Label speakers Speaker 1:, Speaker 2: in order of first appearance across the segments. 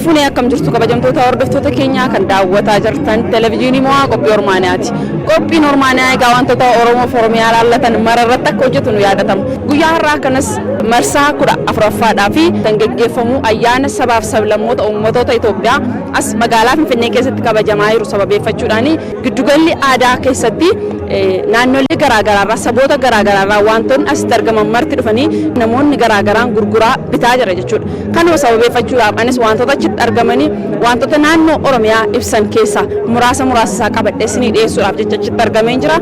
Speaker 1: Fuunee akkam jirtu kabajamtoota hordoftoota keenyaa kan daawwataa jirtan televezyiinii mo'aa qophii Ormaaniyaati. Qophiin Ormaaniyaa egaa wantoota Oromoof Oromiyaa laallatan mara irratti akka hojjetu nu yaadatama. Guyyaa har'aa kanas marsaa 14ffaadhaa fi kan geggeeffamu ayyaana sabaaf sablammoota uummatoota Itoophiyaa as magaalaa Finfinnee keessatti kabajamaa jiru sababeeffachuudhaan giddugalli aadaa keessatti naannolee garaagaraarraa saboota garaagaraarraa wantoonni asitti argaman marti dhufanii namoonni garaagaraan gurguraa bitaa jira jechuudha. Kanuma sababeeffachuudhaaf anis wantoota achitti argamanii wantoota naannoo Oromiyaa ibsan keessaa muraasa muraasa isaa qabadhee isinii dhiyeessuudhaaf jecha achitti argameen jira.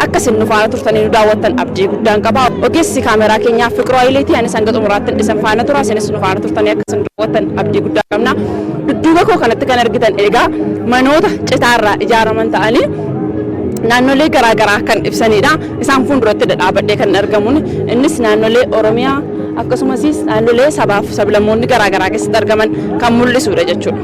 Speaker 1: Akka isin nu faana turtanii nu daawwattan abdii guddaan qaba. Ogeessi kaameraa keenyaa Fiqiroo Hayileetii anis hanga xumuraatti isin faana tura. Isinis nu faana turtanii akka isin daawwattan abdii guddaa qabna. Dudduuba koo kanatti kan argitan egaa manoota citaarraa ijaaraman ta'anii naannolee garaagaraa kan ibsanidha. Isaan fuulduratti dhadhaabadhee kan argamuun innis naannolee Oromiyaa akkasumas naannolee sabaaf sablammoonni garaagaraa keessatti argaman kan mul'isudha jechuudha.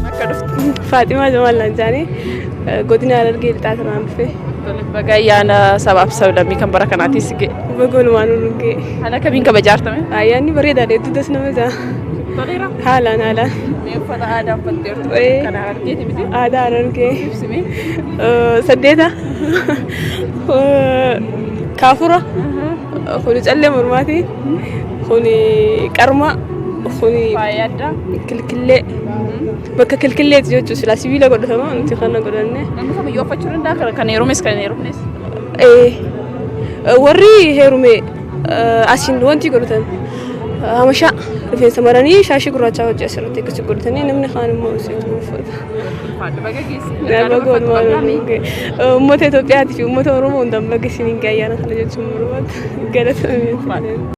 Speaker 1: Akka dhuftu.
Speaker 2: Faaximaa Jamaal Lanjaanii godina Harargee Lixaa irraan dhufe.
Speaker 1: Baga ayyaana sabaaf sablammii kan bara kanaatis ga'e.
Speaker 2: Baga walumaan nu ga'e.
Speaker 1: Haala kamiin kabajaa jirtame?
Speaker 2: Ayyaanni bareedaadha hedduu das nama ja'a.
Speaker 1: Toleera.
Speaker 2: Haalaan haalaan.
Speaker 1: Mee uffata aadaa uffatteertu kan Harargeeti miti?
Speaker 2: Aadaa Harargee.
Speaker 1: Ibsime.
Speaker 2: Saddeeta. Kaafura. Kuni callee mormaati. Kuni qarma. Kuni
Speaker 1: Faaya addaa.
Speaker 2: Kilkillee. Bakka kilkilleeti jechuun silaa sibiila godhatama nuti kana godhanne.
Speaker 1: Namni kamiyyuu uffachuu danda'a kan heerumes kan hin heerumnes.
Speaker 2: Warri heerume asiin wanti godhatan hamashaa rifeensa maranii shaashii gurraachaa hojii asirratti akkasii godhatanii namni kaan immoo isiitu uffata.
Speaker 1: Baga geesse.
Speaker 2: Baga walumaan uummata Itoophiyaatii fi uummata Oromoo hundaan baga isiniin ga'e ayyaana kana jechuun barbaada. Galatoomi.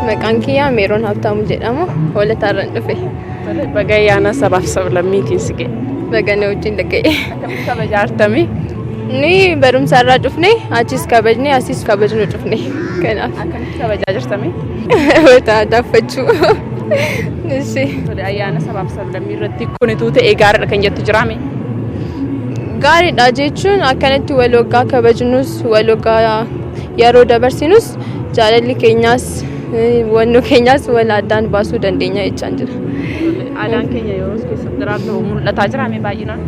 Speaker 3: Maqaan kiyyaa Meeroon Habtaamuu jedhama. Hoolataarraan dhufe.
Speaker 1: Baga ayyaana sabaaf sablammiitiin si ga'e.
Speaker 3: Baga na wajjin dhaga'e.
Speaker 1: Akkamitti kabajaa jirtame?
Speaker 3: Nuyi barumsaarraa dhufne achis kabajne asis kabajnu dhufne. Kanaaf.
Speaker 1: Akkamitti kabajaa jirtame?
Speaker 3: Uffata aadaa uffachuu. Ishi.
Speaker 1: Ayyaana sabaaf sablammii irratti kunituu ta'ee gaariidha kan jettu jiraame?
Speaker 3: Gaariidha jechuun akkanatti wal waggaa kabajnus wal waggaa yeroo dabarsinus jaalalli keenyaas wannu keenyaas wal addaan baasuu dandeenya jechaan jira.
Speaker 1: Aadaan keenya yeroo keessatti jiraatu mul'ataa jiraame baay'inaan?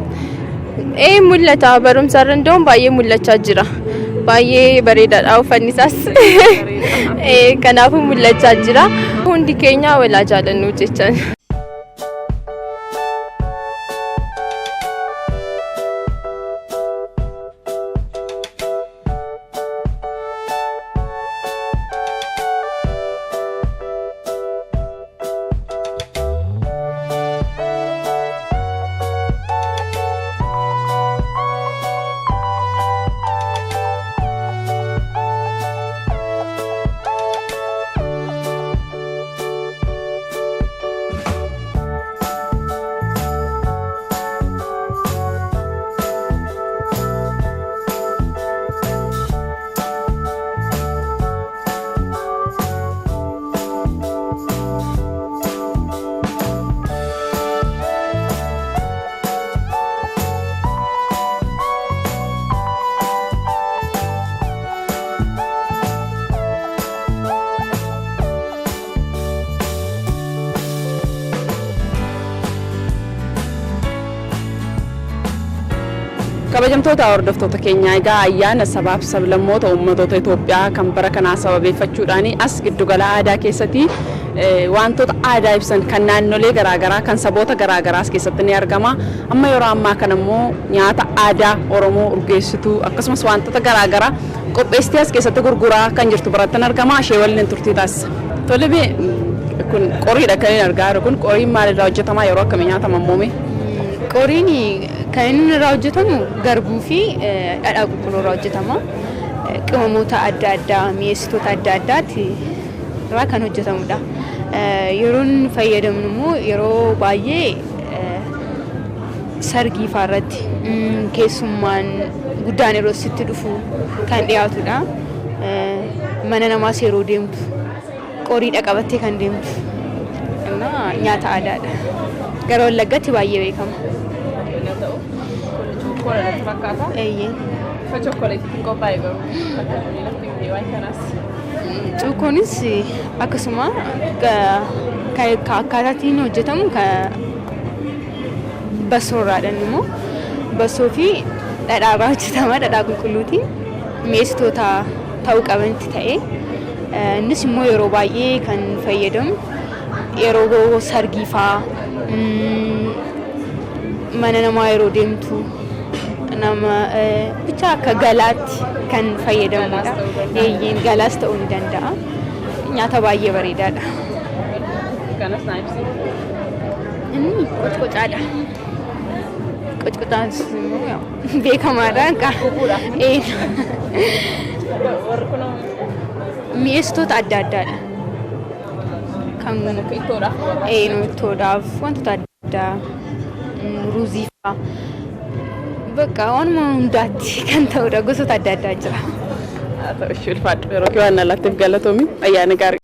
Speaker 3: Ee mul'ata barumsa irra danda'uun baay'ee mul'achaa jira. Baay'ee bareedaadha uffanni isaas. Kanaafuu mul'achaa jira. Hundi keenya walaa jaalannu jechaan.
Speaker 1: Kabajamtoota hordoftoota keenyaa, egaa ayyaana sabaaf sablammoota uummattoota Itoophiyaa kan bara kanaa sababeeffachuudhaan as giddugala aadaa keessatti wantoota aadaa ibsan kan naannolee garaagaraa kan saboota garaagaraas keessatti ni argama. Amma yeroo ammaa kana immoo nyaata aadaa Oromoo urgeessituu akkasumas wantoota garaagaraa qopheessitee as keessatti gurguraa kan jirtu biratti argama. Ishee waliin turtii taasisa. Tole, kun qoriidha kan inni argaa jiru kun. Qoriin maalirraa hojjetama? Yeroo akkamii nyaatama immoo?
Speaker 4: Qoriin kan inni irraa hojjetamu garbuu fi dhadhaa qulqulluu irraa hojjetama. Qimamoota adda addaa, mi'eessitoota adda addaati irraa kan hojjetamudha. Yeroo inni fayyadamnu immoo yeroo baay'ee sargii fa'aa irratti, keessummaan guddaan yeroo sitti dhufu kan dhiyaatudha. Mana namaas yeroo deemtu qoriidha qabattee kan deemtu. Nyaata aadaadha. Gara Wallaggaatti baay'ee beekama.
Speaker 1: Chokoleetii fakkaata.
Speaker 4: Eeyyee.
Speaker 1: Bifa chokoleetiin qophaa'e garuu akka lafti waan kanaas.
Speaker 4: Cuukkoonis akkasuma akkaataa ittiin hojjetamu bassoorraadhaan immoo bassoo fi dhadhaarraa hojjetama, dhadhaa qulqulluutiin mi'eessitoota ta'uu qabanitti ta'ee, innis immoo yeroo baay'ee kan fayyadamu yeroo sargii fa'aa, mana namaa yeroo deemtu, nama bicha akka galaatti kan fayyadamudha. Eeyyeen, galaas ta'uu ni danda'a. Nyaata baay'ee bareedaadha.
Speaker 1: Kanas naa ibsi.
Speaker 4: Inni qocqocaadha. Qocqocaanis immoo beekamaadha.
Speaker 1: Warri kun
Speaker 4: Mi'eessitoota adda addaadha. Kan
Speaker 1: ittoodhaaf.
Speaker 4: Ittoodhaaf, wantoota adda addaa, ruuzii fa'aa, bakka waanuma hundaatti kan ta'udha, gosoota adda addaa jira.
Speaker 1: Haa ta'u, ishee ulfaadhu, yeroo kee waan alaatteef galatoomi, ayyaana gaarii.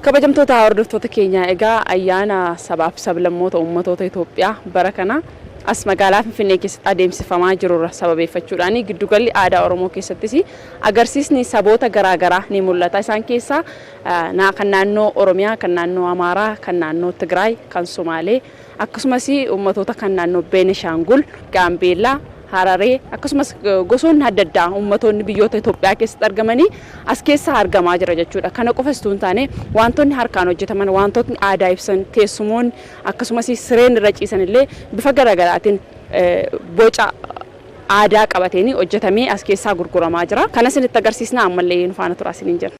Speaker 1: Kabajamtoota hordoftoota keenyaa, egaa ayyaana sabaaf sablammoota uummattoota Itoophiyaa bara kana as magaalaa Finfinnee keessatti adeemsifamaa jirurra sababeeffachuudhaan giddugalli aadaa Oromoo keessattis agarsiisni saboota garaagaraa ni mul'ata. Isaan keessaa kan naannoo Oromiyaa, kan naannoo Amaaraa, kan naannoo Tigraay, kan Somaalee, akkasumas uummattoota kan naannoo Beenishaangul, Gaambeellaa, Hararee, akkasumas gosoonni adda addaa uummattoonni biyyoota Itoophiyaa keessatti argamanii as keessaa argamaa jira jechuudha. Kana qofa osoo hin taane, wantoonni harkaan hojjetaman, wantootni aadaa ibsan, teessumoonni akkasumas sireen irra ciisan illee bifa garaagaraatiin boca aadaa qabateen hojjetamee as keessaa gurguramaa jira. Kana isinitti agarsiisna, ammallee nu faana turaa isiniin jenna.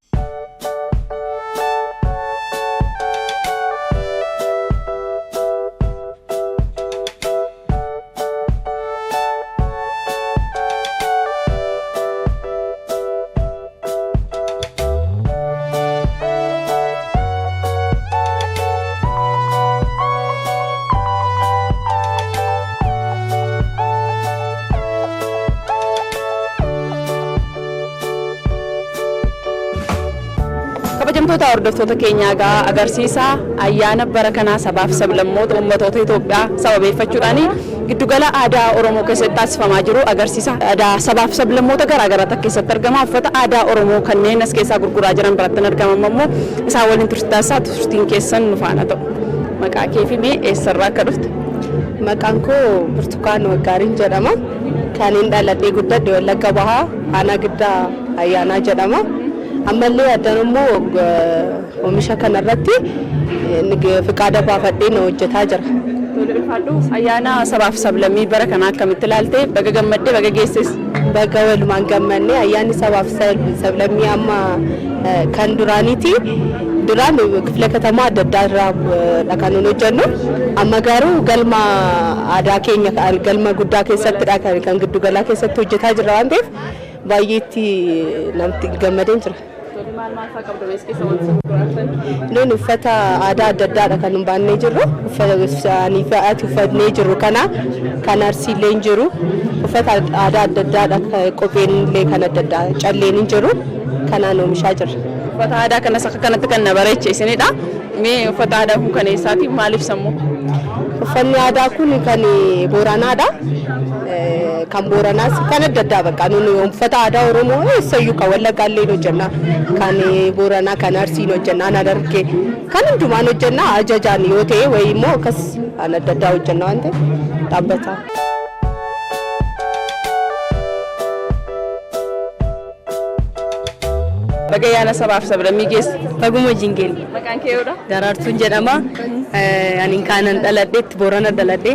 Speaker 1: Kabajamtoota hordoftoota keenyaa, egaa agarsiisa ayyaana bara kanaa sabaaf sablammoota uummattoota Itoophiyaa sababeeffachuudhaan giddugala aadaa Oromoo keessatti taasifamaa jiru, agarsiisa aadaa sabaaf sablammoota garaagaraatu keessatti argama. Uffata aadaa Oromoo kanneen as keessaa gurguraa jiran biratti argaman immoo isaan waliin turtii taasisaa, turtiin keessan nu faana ta'u. Maqaa kee fi mee eessarraa akka dhufte?
Speaker 5: Maqaan koo Burtukaan Waggaariin jedhama. Kan hin dhaladhee guddadhe Wallagga Bahaa, Aanaa Giddaa Ayyaanaa jedhama. Ammallee addan immoo oomisha kanarratti fiqaada baafadhee na hojjetaa jira.
Speaker 1: Tole, ulfaadhu. Ayyaana sabaaf sablammii bara kanaa akkamitti ilaalte? Baga gammaddee, baga geesses.
Speaker 5: Baga walumaan gammannee. Ayyaanni sabaaf sablammii amma kan duraaniiti. Duraan kifila katamaa adda addaa irraa kan nuyi hojjennu. Amma garuu galma aadaa keenya galma guddaa keessattidha kan giddugalaa keessatti hojjetaa jirra waan ta'eef baay'ee itti namatti gammadeen jira.
Speaker 1: Maal maal fa'aa qabdu bees keessa wanti gurguratan?
Speaker 5: Nuun uffata aadaa adda addaadha kan nu baannee jirru. Uffata isaanii fa'aati uffannee jirru kana kan arsiillee hin jiru. Uffata aadaa adda addaadha kopheen illee kan adda addaa calleen hin jiru. Kanaan oomishaa jirra.
Speaker 1: Uffata aadaa kanas akka kanatti kan na bareeche isinidha. Mee uffata aadaa kun kan eessaati? Maal ibsa immoo?
Speaker 5: Uffanni aadaa kun kan Booranaadha. Kan Booranaas kan adda addaa bakka nuti uffata aadaa Oromoo eessayyuu kan Wallaggaa illee hojjenna. Kan Booranaa kan Arsii hojjenna, kan Harargee kan hundumaan hojjenna ajajaan yoo ta'e wayii immoo akkas kan adda addaa hojjenna waan ta'eef dhaabbata.
Speaker 1: Baga ayyaana sabaaf sablammii geesse.
Speaker 6: Baguma wajjin geenne.
Speaker 1: Maqaan kee yoodha?
Speaker 6: Daraartuun jedhama. Ani kaanan dhaladheetti Boorana dhaladhe.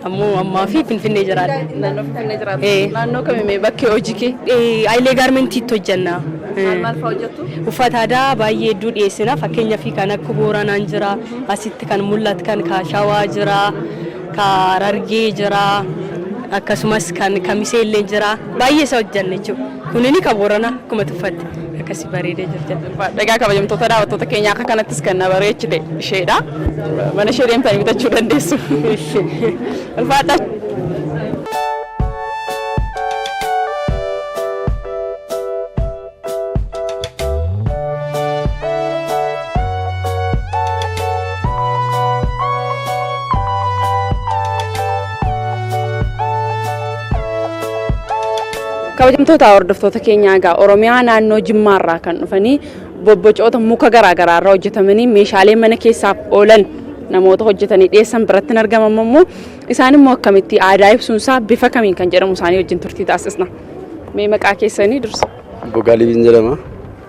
Speaker 6: Ammoo ammaa fi Finfinnee jiraadha.
Speaker 1: Naannoo Finfinnee jiraatu. Naannoo kamii bakkee hojii kee?
Speaker 6: Hayilee gaarmentiitti hojjenna.
Speaker 1: Maal maal fa'aa hojjettu?
Speaker 6: Uffata aadaa baay'ee hedduu dhiyeessina. Fakkeenyaaf kan akka Booranaan jira. Asitti kan mul'atu kan Shawaa jira. Ka Harargee jira. Akkasumas kan Kamisee illee jira. Baay'ee isa hojjenna jechuudha. Kunini kan Booranaa akkuma tuffatte. Akkasii bareedee jira.
Speaker 1: Egaa kabajamtoota daawwattoota keenyaa akka kanattis kan na bareechite isheedha. Mana ishee deemtanii bitachuu dandeessu. Ulfaadha. Kabajamtoota hordoftoota keenyaa egaa Oromiyaa naannoo Jimmaarraa kan dhufanii bobbocoota muka garaagaraa irraa hojjetamanii meeshaalee mana keessaaf oolan namoota hojjetanii dhiyeessan biratti hin argaman immoo isaan immoo akkamitti aadaa ibsuunsaa bifa kamiin kan jedhamu isaanii wajjin turtii taasisna. Mee maqaa keessanii dursa.
Speaker 7: Bogaalii jedhama.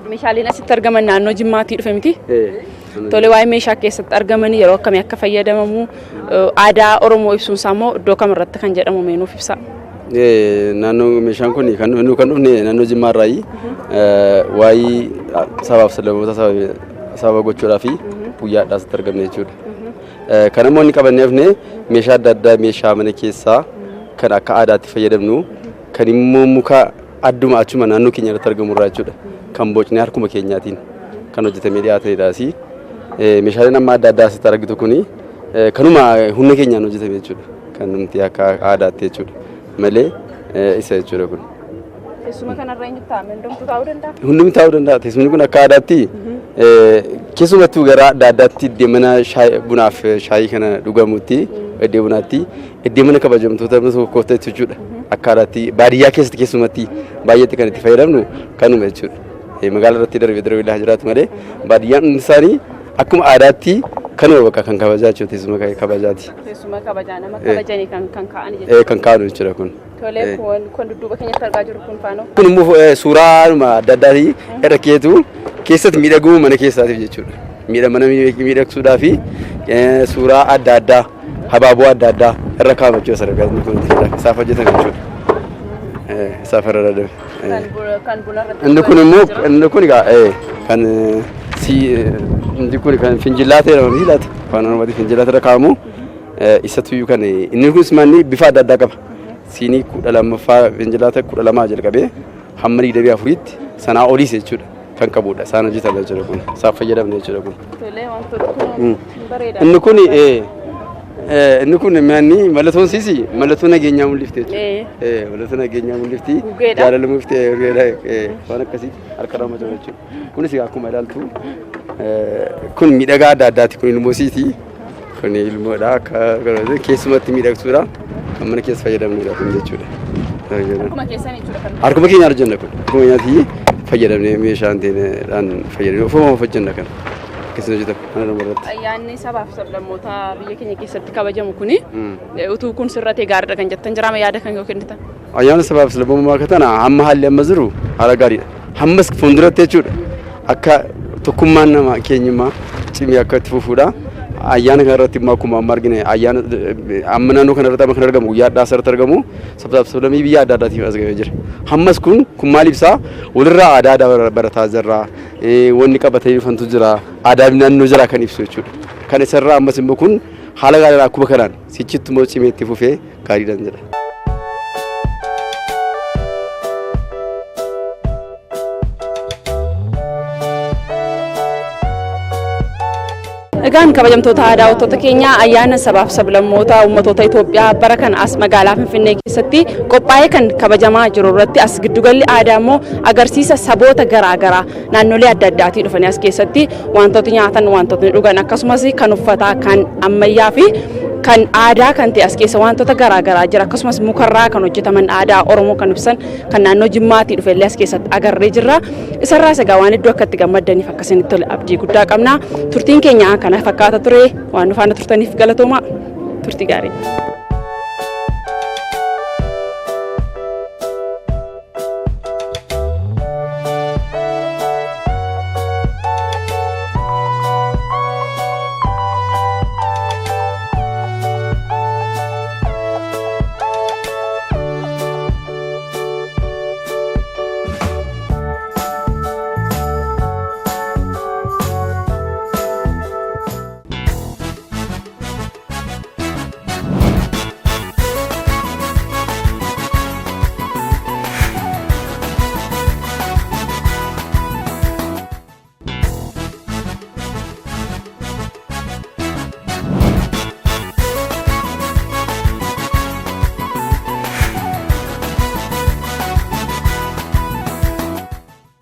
Speaker 1: Meeshaaleen asitti argaman naannoo Jimmaatii dhufe miti? Tole waa'ee meeshaa keessatti argamanii yeroo akkamii akka fayyadamamu aadaa Oromoo ibsuunsaa immoo iddoo kamirratti kan jedhamu mee nuuf ibsaa.
Speaker 7: Naannoo meeshaan kun kan nu kan dhufne naannoo Jimmaa irraayi waa'ee sabaaf sablammoota sababa gochuudhaa fi guyyaadhaa asitti argamne jechuudha. Kan immoo inni qabannee dhufne meeshaa adda addaa meeshaa mana keessaa kan akka aadaatti fayyadamnu kan immoo muka adduma achuma naannoo keenya irratti argamu irraa jechuudha. Kan bocnee harkuma keenyaatiin kan hojjetamee dhiyaatanidha asii. Meeshaaleen amma adda addaa asitti argitu kuni kanuma humna keenyaan hojjetame jechuudha. Kan nuti akka aadaatti jechuudha. Malee isa jechuudha kun.
Speaker 1: Teessuma kanarra eenyu taa'ame? Hundumtuu taa'uu danda'a?
Speaker 7: Hundumti taa'uu danda'a. Teessumni kun akka aadaatti keessumattuu gara adda addaatti iddoo mana bunaaf shaayii kana dhugamutti iddoo bunaatti iddoo mana kabajamtoota tokko jechuudha. Akka aadaatti baadiyyaa keessatti keessumatti baay'eetti kan itti fayyadamnu kanuma jechuudha. Magaalaa irratti darbee darbee ilaa jiraatu malee baadiyyaan hundi isaanii akkuma aadaatti kanuma bakka kan kabajaa jechuudha teessuma kabajaati.
Speaker 1: Teessuma kabajaa nama kabajanii kan kaa'an jechuudha.
Speaker 7: Kan kaa'anu jechuudha kun.
Speaker 1: Tolee kun dudduuba keenyatti argaa jirru kun faanoo.
Speaker 7: Kun immoo suuraanuma adda addaatii irra keetu keessatti miidhaguu mana keessaatiif jechuudha. Miidha mana miidhagsuudhaa fi suuraa adda addaa habaaboo adda addaa irra kaa'ama jechuudha sadarkaa inni kun isaaf hojjetame jechuudha. Isaaf irra dadhabe.
Speaker 1: Kan buna irratti.
Speaker 7: Inni kun immoo inni kun egaa kan si inni kun kan finjillaa ta'e nama laata afaan Oromootiin finjillaa irra kaa'amu isatu kan inni kunis manni bifa adda addaa qaba. Siinii 12ffaa finjillaa ta'e 12 jalqabee hamma 24tti sanaa oliis jechuudha kan qabudha. Isaan hojjetame jechuudha kun. Isaaf fayyadamne jechuudha kun.
Speaker 1: Tolee wantoota kun bareeda.
Speaker 7: Inni kun inni kun manni mallattoon siisi mallattoo nageenyaa mul'ifti jechuudha. Mallattoo nageenyaa mul'ifti. Jaalala mul'ifti waan akkasiiti harka nama jiru jechuudha. Kunis akkuma ilaaltu kun miidhagaa adda addaati kun ilmoo siiti. Kun ilmoodha akka keessumatti miidhagsuudha. Kan mana keessa fayyadamnudha kun jechuudha.
Speaker 1: Harkuma keessan jechuudha kan.
Speaker 7: Harkuma keenya hojjenna kun. Harkuma keenyaatti fayyadamnee meeshaan ta'een fayyadamnee ofuma hojjenna kana. Akkasiin hojjetama mana nama irratti.
Speaker 1: Ayyaanni sabaaf sablammoota biyya keenya keessatti kabajamu kuni utuu kun sirratee gaariidha kan jettan jiraama yaada kan yoo kennitan.
Speaker 7: Ayyaana sabaaf sablammummaa akka tana hamma haalli amma jiru haala gaariidha. Hammas fuulduratti jechuudha. Akka tokkummaan nama keenyummaa cimee akka itti fufuudha. Ayyaana kana irratti immoo akkuma amma argine ayyaana amma naannoo kana irratti amma kan argamu guyyaa addaa asirratti argamu sabaaf sablammii biyya adda addaatiin as ga'ee jira. Hammas kun kun maal ibsaa walirraa aadaa aadaa barataa jirra. Wanni qabatee dhufantu jira. Aadaa naannoo jira kan ibsu jechuudha. Kan isarraa ammas immoo kun haala gaariidhaan akkuma kanaan sichitti immoo cimee itti fufee gaariidhaan jedha.
Speaker 1: Egaan kabajamtoota daawwattoota keenya ayyaana sabaaf sablammoota uummattoota Itoophiyaa bara kana as magaalaa Finfinnee keessatti qophaa'ee kan kabajamaa jiru irratti as giddugalli aadaa immoo agarsiisa saboota garaagaraa naannolee adda addaatii dhufanii as keessatti wantoota nyaatan wantoota dhugan akkasumas kan uffataa kan ammayyaa fi kan aadaa kan ta'e as keessa wantoota garaagaraa jira akkasumas mukarraa kan hojjetaman aadaa Oromoo kan ibsan kan naannoo Jimmaatii dhufe illee as keessatti agarree jirra. Isarraas egaa waan iddoo akkatti gammaddaniif akkasinitti tole abdii guddaa qabna. Turtiin keenya kana fakkaata ture waan nu faana turtaniif galatooma turtii gaarii.